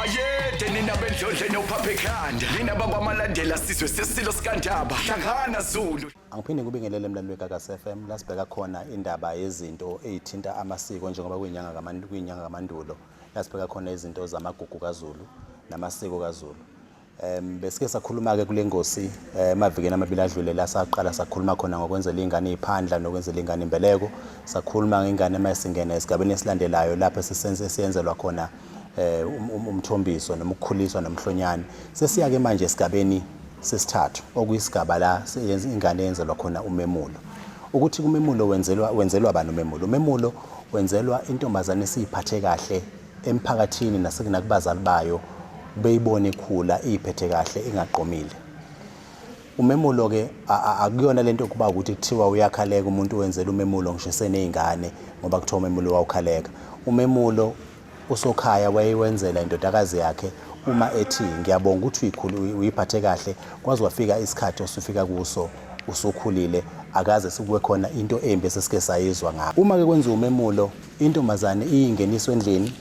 Bayede nina bendlondle nophapha ekhanda nina bakwamalandela sizwe sesilo sikandaba hlangana Zulu. Angiphinde ngikubingelele mlaleli weGagasi FM la sibheka khona indaba yezinto ey'thinta amasiko njengoba kuyinyanga kuyinyanga kaMandulo la sibheka khona izinto zamagugu kaZulu namasiko kaZulu. Besike sakhuluma-ke kule ngosi emavikini amabili adlule la saqala sakhuluma khona ngokwenzela iy'ngane iy'phandla nokwenzela iy'ngane imbeleko. Sakhuluma ngengane uma isingena esigabeni esilandelayo lapho esiyenzelwa khona umthombiso noma ukukhuliswa nomhlonyane. Sesiya-ke manje esigabeni sesithathu okuyisigaba la ingane yenzelwa khona umemulo. Ukuthi umemulo wenzelwa bani umemulo? Umemulo wenzelwa intombazane esiyiphathe kahle emphakathini nasekubazali bayo, beyibone ikhula iyiphethe kahle ingaqomile. Umemulo ke akuyona lento kuba ukuthi kuthiwa uyakhaleka umuntu wenzela umemulo ngisho eseney'ngane ngoba kuthiwa umemulo wawukhaleka. Umemulo usokhaya wayewenzela indodakazi yakhe uma ethi ngiyabonga ukuthi uyiphathe kahle kwaze kwafika isikhathi osufika kuso usukhulile, akaze sikube khona into embi esesike sayizwa ngakho. Uma-ke kwenziwa umemulo intombazane iyingeniswa endlini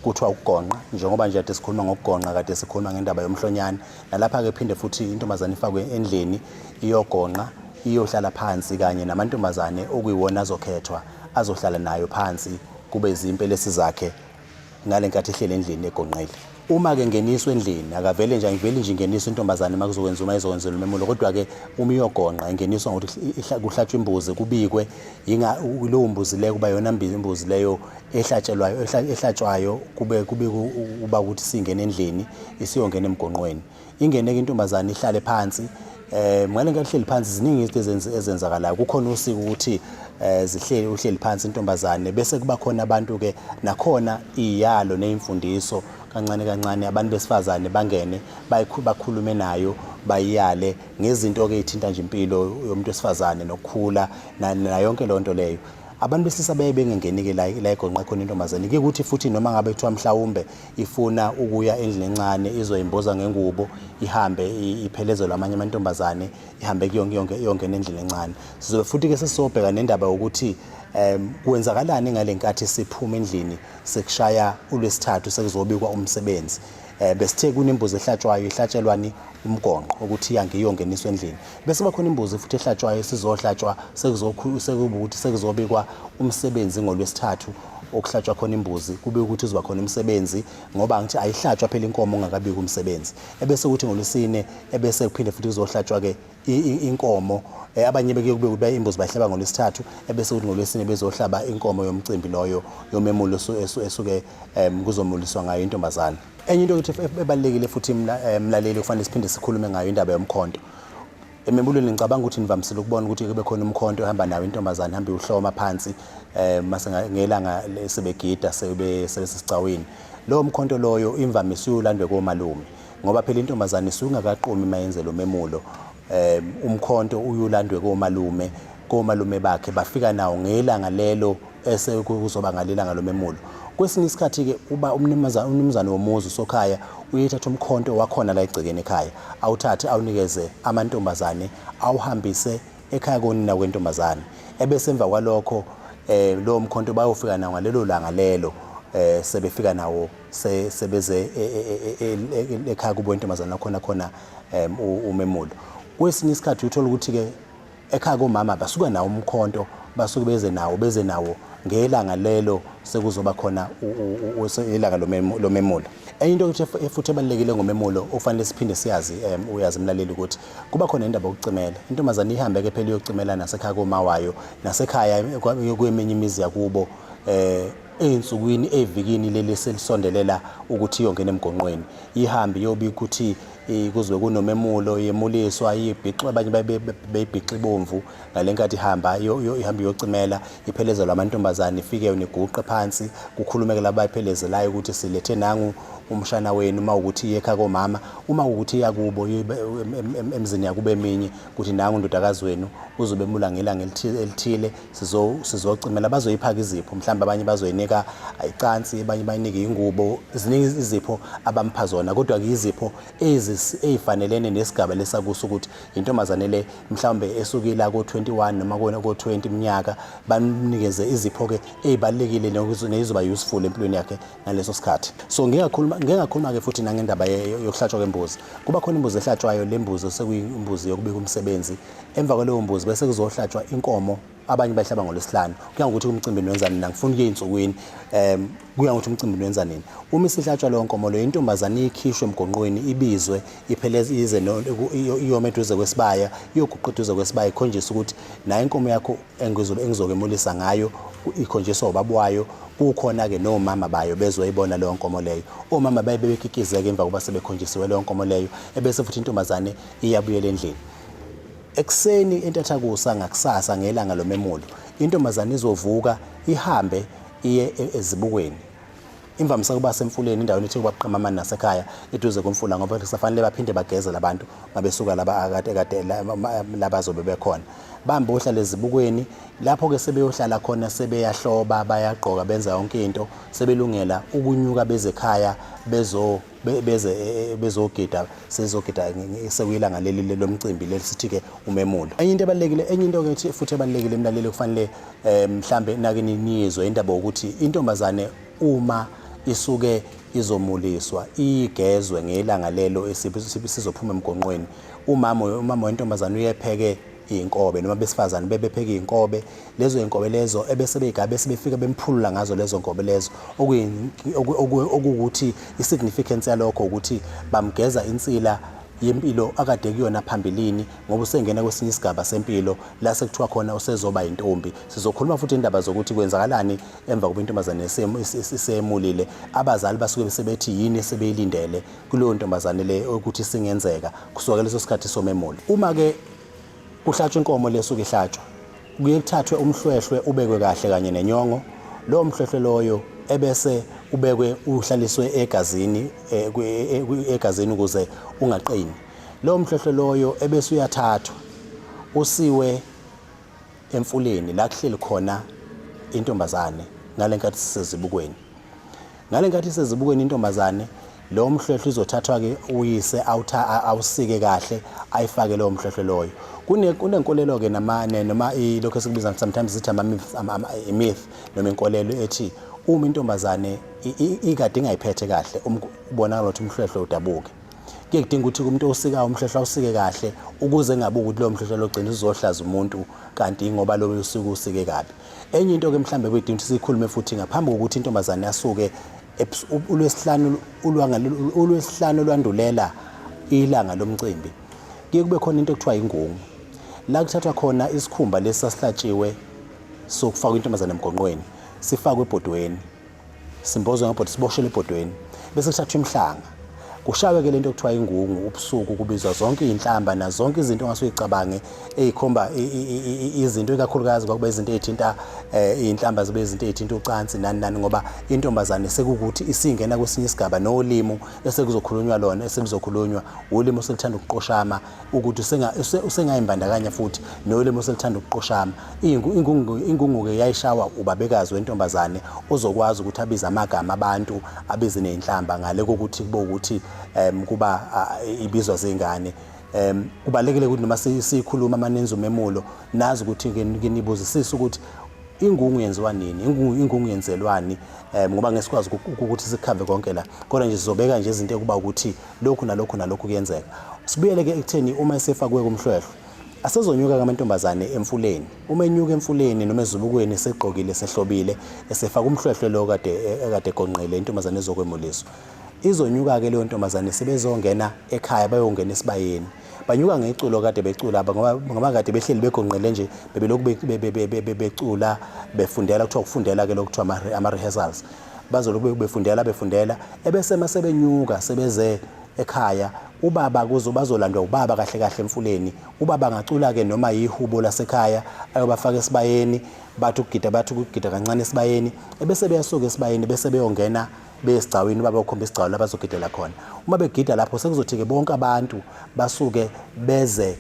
kuthiwa ukugonqa, njengoba nje kade sikhuluma ngokugonqa, kade sikhuluma ngendaba yomhlonyane. Nalapha-ke phinde futhi intombazane ifakwe endlini iyogonqa, iyohlala phansi kanye namantombazane okuyiwona azokhethwa azohlala nayo phansi kube zimpelesi zakhe ngale nkathi ehleli endlini egonqile. Uma-ke ngeniswa endlini akavele nje angiveli nje ingeniswa intombazane uma kuzokwenziwa uma izokwenzelwa umemulo, kodwa-ke uma iyogonqa ingeniswa ngokuthi kuhlatshwe imbuzi kubikwe leyo mbuzi leyo kuba yona imbuzi leyo ehlatshelwayo ehlatshwayo kube kubikwe uba ukuthi singena endlini isiyongena emgonqweni. Ingene-ke intombazane ihlale phansi. Ngale nkathi ihleli phansi ziningi izinto ezenzakalayo. Kukhona usiko ukuthi zihleli uhleli phansi intombazane bese kuba khona abantu-ke nakhona iy'yalo ney'mfundiso kancane kancane abantu besifazane bangene bakhulume nayo bayiyale ngezinto-ke ey'thinta nje impilo yomuntu wesifazane nokukhula nayo yonke leyo nto leyo. Abantu besilisa beye bengengeni-ke la la egonqe khona intombazane. Kuye kuthi futhi noma ngabe kuthiwa mhlawumbe ifuna ukuya endlini encane izoyimboza ngengubo ihambe iphelezelwe amanye amantombazane ihambe kuyonke yonke iyongena endlini encane. Sizobe futhi-ke sesizobheka nendaba yokuthi kwenzakalani ngale nkathi siphuma endlini sekushaya uLwesithathu sekuzobikwa umsebenzi. Besithe kunembuzi ehlatshwayo ihlatshelwani umgonqo ukuthi iyange iyongeniswa endlini. Bese bakhona imbuzi futhi ehlatshwayo esizohlatshwa sekuba ukuthi sekuzobikwa umsebenzi ngoLwesithathu okuhlatshwa khona imbuzi kube ukuthi uzoba khona umsebenzi ngoba ngithi ayihlatshwa phela inkomo ungakabiki umsebenzi. Ebese kuthi ngoLwesine ebese kuphinde futhi kuzohlatshwa ke inkomo. Abanye bekuye kube ukuthi imbuzi bayihlaba ngoLwesithathu ebese kuthi ngoLwesine bezohlaba inkomo yomcimbi loyo yomemulo esuke kuzomuliswa ngayo intombazane. Enye into ukuthi ebalulekile futhi mlaleli kufanele siphinde sikhulume ngayo indaba yomkhonto. Ememulweni ngicabanga ukuthi nivamisile ukubona ukuthi kube khona umkhonto ohamba nawo intombazane ihambe iwuhloma phansi mase ngelanga sebegida sebe sebesesicawini. Lowo mkhonto loyo imvamisa uyolandwe komalume ngoba phela intombazane isuke ingakaqomi uma yenzelwa umemulo. Umkhonto uyolandwe komalume, komalume bakhe bafika nawo ngelanga lelo ese kuzoba ngalelanga lomemulo. Kwesinye isikhathi-ke uba umnumzane womuzi usokhaya uyethatha umkhonto wakhona la egcekeni ekhaya awuthathe awunikeze amantombazane awuhambise ekhaya konina kwentombazane, ebese emva kwalokho lowo mkhonto bayofika nawo ngalelo langa lelo sebefika nawo sebeze ekhaya kubo intombazane wakhona khona umemulo. Kwesinye isikhathi uthola ukuthi-ke ekhaya komama basuka nawo umkhonto, basuke beze nawo beze nawo ngelanga lelo sekuzoba khona ilanga lomemulo. Enye into ukuthi futhi ebalulekile ngomemulo okufanele siphinde siyazi uyazi mlaleli ukuthi kuba khona indaba yokucimela. Intombazane ihambe ke phela iyocimela nasekhaya koma wayo nasekhaya kweminye imizi yakubo ey'nsukwini evikini leli selisondelela ukuthi iyongena emgonqweni. Ihambe iyobika ukuthi kuzobe kunomemulo yemuliswa ibhixa abanye beyibhixa ibomvu ngale nkathi ihamba ihamba iyocimela iphelezelwa amantombazane ifike yona iguqe phansi kukhulumeke laba bayiphelezelayo ukuthi silethe nangu umshana wenu uma ukuthi iye ekhaya komama, uma ukuthi iyakubo emzini yakubo eminye ukuthi nangu undodakazi wenu uzobemula ngelanga elithile sizocimela bazoyiphaka izipho mhlawumbe abanye bazoyinika icansi abanye bayinike ingubo ziningi izipho abampha zona kodwa ke izipho Ezifanelene nesigaba lesakuso, ukuthi intombazane le mhlawumbe esukila ko-21 noma ko-20 iminyaka, bamnikeze izipho-ke ey'balulekile nezizoba useful empilweni yakhe ngaleso sikhathi. So ngingakhuluma-ke futhi nangendaba yokuhlatshwa kwembuzi. Kuba khona imbuzi ehlatshwayo. Le mbuzi sekuyimbuzi yokubika umsebenzi. Emva kwaleyo mbuzi bese kuzohlatshwa inkomo. Abanye bayihlaba ngolwesihlanu, kuya ngokuthi umcimbi niwenza nini. Angifuni kuye ey'nsukwini, kuya ngokuthi umcimbi niwenza nini. Uma isihlatshwa leyo nkomo leyo, intombazane ikhishwe emgonqweni, ibizwe, iphele, ize iyome eduze kwesibaya, iyoguqa eduze kwesibaya, ikhonjiswe ukuthi nayo inkomo yakho engizokwemulisa ngayo. Ikhonjiswa ubaba wayo, kukhona-ke nomama bayo bezoyibona leyo nkomo leyo. Omama baye bebekikizeke emva kokuba sebekhonjisiwe leyo nkomo leyo, ebese futhi intombazane iyabuyela endlini. Ekuseni entathakusa ngakusasa ngelanga lomemulo, intombazane izovuka ihambe iye ezibukweni. Imvamisa kuba semfuleni, endaweni ethi kuba nasekhaya eduze komfula, ngoba kusafanele baphinde bageze labantu mabesuka laba akade kade labazobe bekhona. Bambe ohlala ezibukweni, lapho-ke sebeyohlala khona, sebeyahloba, bayagqoka, benza yonke into, sebelungela ukunyuka beze ekhaya, bezo beze bezogida, sezogida sekuyilanga leli lomcimbi leli sithi-ke umemulo. Enye into ebalulekile, enye into-ke futhi ebalulekile, emlaleli, kufanele mhlambe nake niyizwe indaba yokuthi intombazane uma isuke izomuliswa igezwe ngelanga lelo sizophuma emgonqweni, umama wentombazane uyepheke iy'nkobe, noma besifazane bebepheka iy'nkobe. Lezo y'nkobe lezo ebese beyigaba, bese befika bemphulula ngazo lezo nkobe lezo, okuwukuthi i-significance yalokho ukuthi bamgeza insila yempilo akade kuyona phambilini, ngoba usengena kwesinye isigaba sempilo la sekuthiwa khona usezoba intombi. Sizokhuluma futhi indaba zokuthi kwenzakalani emva kokuba intombazane iseyemulile, abazali basuke sebethi yini esebeyilindele kuleyo ntombazane le ukuthi singenzeka kusuka leso sikhathi somemulo. Uma-ke kuhlatshwa inkomo lesuke ihlatshwa, kuye kuthathwe umhlwehlwe ubekwe kahle kanye nenyongo. Lowo mhlwehlwe loyo ebese ubekwe uhlaliswe egazini, egazini ukuze ungaqini. Lowo mhlwehlwe loyo ebese uyathathwa usiwe emfuleni la kuhleli khona intombazane ngale nkathi sisezibukweni. Ngale nkathi isezibukweni intombazane, lowo mhlwehlwe izothathwa-ke, uyise awusike kahle, ayifake lowo mhlwehlwe loyo. Kunenkolelo-ke noma lokhu esikubiza sometimes sithi i-myth noma inkolelo ethi uma intombazane ikade ingayiphethe kahle, ubonakala ukuthi umhlwehlwe udabuke. Kuye kudinga ukuthi umuntu osikayo umhlwehlwe awusike kahle, ukuze engabuki ukuthi lowo mhlwehlwe logcina uzohlaza umuntu, kanti ngoba lowo usuke usike kabi. Enye into-ke mhlawumbe kuyidinga ukuthi siyikhulume futhi, ngaphambi kokuthi intombazane yasuke, ulwesihlanu lwandulela ilanga lomcimbi, kuye kube khona into ekuthiwa ingungu, la kuthathwa khona isikhumba lesi sasihlatshiwe sokufakwa intombazane emgonqweni, sifakwe ebhodweni, simbozwe ngebhodo, siboshelwe ebhodweni, bese kuthathwa imihlanga, kushaywe-ke lento ekuthiwa ingungu ubusuku, kubizwa zonke iy'nhlamba nazonke izinto ongase uyicabange ey'khomba izinto, ikakhulukazi kwakuba izinto ey'thinta iy'nhlamba, zibe izinto ey'thinta ucansi nani nani, ngoba intombazane sekukuthi isingena kwesinye isigaba, nolimi esekuzokhulunywa lona esekuzokhulunywa ulimi oseluthanda ukuqoshama, ukuthi usengayimbandakanya futhi nolimi oseluthanda ukuqoshama. Ingungu-ke yayishawa ubabekazi wentombazane ozokwazi ukuthi abize amagama abantu, abize ney'nhlamba, ngale kokuthi kube ukuthi kuba ibizwa zingane. Kubalulekile ukuthi noma siyikhuluma manenza umemulo, nazi ukuthi ke nibuzisise ukuthi ingungu yenziwa nini, ingungu yenzelwani, ngoba ngesikwazi ukuthi sikhave konke la, kodwa nje sizobeka nje izinto ekuba ukuthi lokhu nalokhu nalokhu kuyenzeka. Sibuyele ke ekutheni uma esefakwe kumhlwehlwe, asezonyuka amantombazane emfuleni. Uma enyuka emfuleni noma ezibukweni, segqokile, sehlobile, esefaka umhlwehlwe lo kade ekade egonqile, intombazane ezokwemuliswa izonyuka-ke leyo ntombazane, sebezongena ekhaya, bayongena esibayeni. Banyuka ngeculo kade becula, ngoba kade behleli begonqele nje, bebelokhu becula, befundela. Kuthiwa ukufundela-ke lokhu, kuthiwa ama-rehearsals. Bazolokhu befundela, befundela, ebese uma sebenyuka sebeze ekhaya, ubaba kuzo bazolandwa ubaba kahle kahle emfuleni. Ubaba angacula-ke noma yihubo lasekhaya, ayobafaka esibayeni, bathi ukugida, bathi ukugida kancane esibayeni, ebese beyasuka esibayeni, bese beyongena besigcawini. Ubaba ukhomba isigcawu la bazogidela khona. Uma begida lapho, sekuzothi-ke bonke abantu basuke beze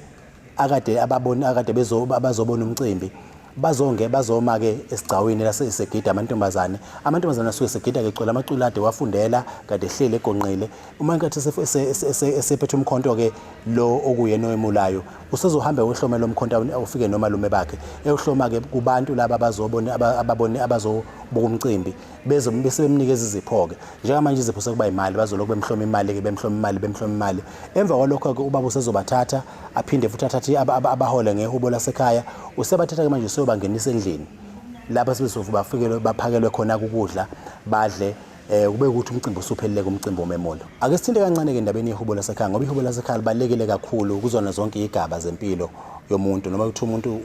akade ababoni akade bezo abazobona umcimbi. Bazonge bazoma ke esigcawini lase segida amantombazane. Amantombazane asuke segida ke cula amaculo ade wafundela kade ehleli egonqile. Uma inkathi esephethe umkhonto ke lo okuyena owemulayo usezohamba eyohloma lo mkhonto ufike nomalume bakhe eyohloma ke kubantu laba abazobona ababone abazobuka umcimbi beze bese bemnikeza izipho-ke. Njengamanje izipho sekuba imali, bazolokhu bemhloma imali-ke, bemhloma imali, bemhloma imali. Emva kwalokho-ke ubaba usezobathatha aphinde futhi athathe abahole ngehubo lasekhaya. Usebathatha-ke manje useyobangenisa endlini lapha sebezofu bafikelwe baphakelwe khona ukudla badle kube ukuthi umcimbi usuphelile kumcimbi womemulo. Ake sithinte kancane ke endabeni yehubo lasekhaya ngoba ihubo lasekhaya libalulekile kakhulu kuzona zonke izigaba zempilo yomuntu, noma kuthiwa umuntu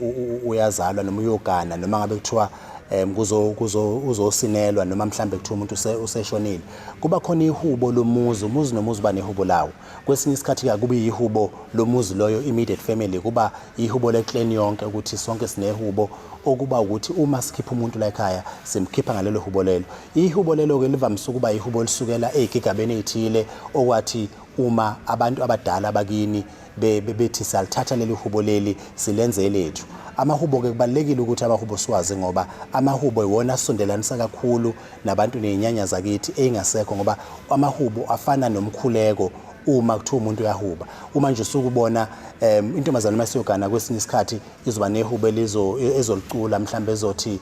uyazalwa noma uyogana, noma ngabe kuthiwa kuzo kuzo uzosinelwa, noma mhlambe kuthiwa umuntu useshonile, kuba khona ihubo lomuzi. Umuzi nomuzi uba nehubo lawo. Kwesinye isikhathi ke kuba ihubo lomuzi loyo, immediate family, kuba ihubo le-clan yonke, ukuthi sonke sinehubo okuba ukuthi uma sikhipha umuntu la ekhaya simkhipha ngalelo hubo lelo. Ihubo lelo ke livamise ukuba ihubo lisukela ey'gigabeni ey'thile, okwathi uma abantu abadala bakini bethi siyalithatha leli hubo leli silenze elethu. Amahubo ke kubalulekile ukuthi amahubo siwazi, ngoba amahubo iwona asondelanisa kakhulu nabantu ney'nyanya zakithi ey'ngasekho, ngoba amahubo afana nomkhuleko. Uma kuthiwa umuntu uyahuba, uma nje usuke ubona intombazane uma isiyogana, kwesinye isikhathi izoba nehubo elizo ezolicula, mhlawumbe ezothi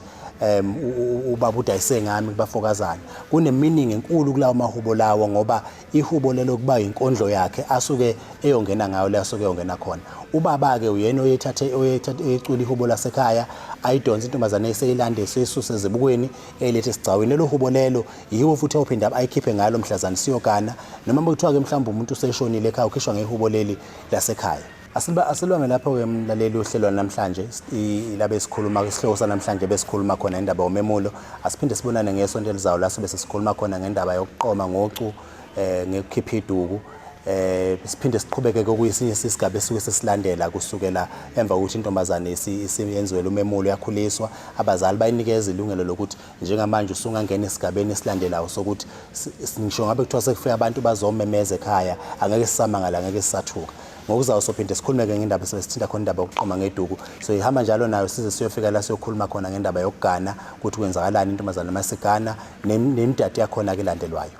ubaba udayise ngami kubafokazana. Kune-meaning enkulu kulawo mahubo lawo, ngoba ihubo lelo kuba inkondlo yakhe asuke eyongena ngayo la asuke eyongena khona. Ubaba-ke uyena oyethathe oyethathe eyecula ihubo lasekhaya, ayidonse intombazane eseyilande, eseyisuse ezibukweni, eyilethe esigcawini. Lelo hubo lelo yiwo futhi awuphinda ayikhiphe ngalo mhlazane siyogana, noma kuthiwa-ke mhlawumbe umuntu useshonile ekhaya ukhishwa ngehubo leli lasekhaya. Asilwame lapho-ke mlaleli uhlelo namhlanje la besikhuluma isihloko sanamhlanje, besikhuluma khona indaba yomemulo. Asiphinde sibonane ngesonto elizayo la sobe sesikhuluma khona ngendaba yokuqoma ngocu, ngekukhipha iduku, siphinde siqhubeke kokuyisinye isigaba esuke sesilandela kusukela emva kokuthi intombazane isiyenziwele umemulo, yakhuliswa, abazali bayinikeza ilungelo lokuthi njengamanje usungangena esigabeni esilandelayo sokuthi ngisho ngabe kuthiwa sekufika abantu bazomemeza ekhaya, angeke sisamangala, angeke sisathuka. Ngokuzayo sophinde sikhulume-ke ngendaba esithinta khona, indaba yokuqoma ngeduku. So ihamba njalo nayo size siyofika la siyokhuluma khona ngendaba yokugana, ukuthi kwenzakalani intombazane uma sigana, nemidadi yakhona-ke elandelwayo.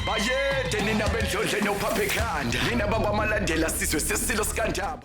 Bayede nina bendlondle nophapha ekhanda, nina bakwaMalandela, sizwe sesilo sikandaba.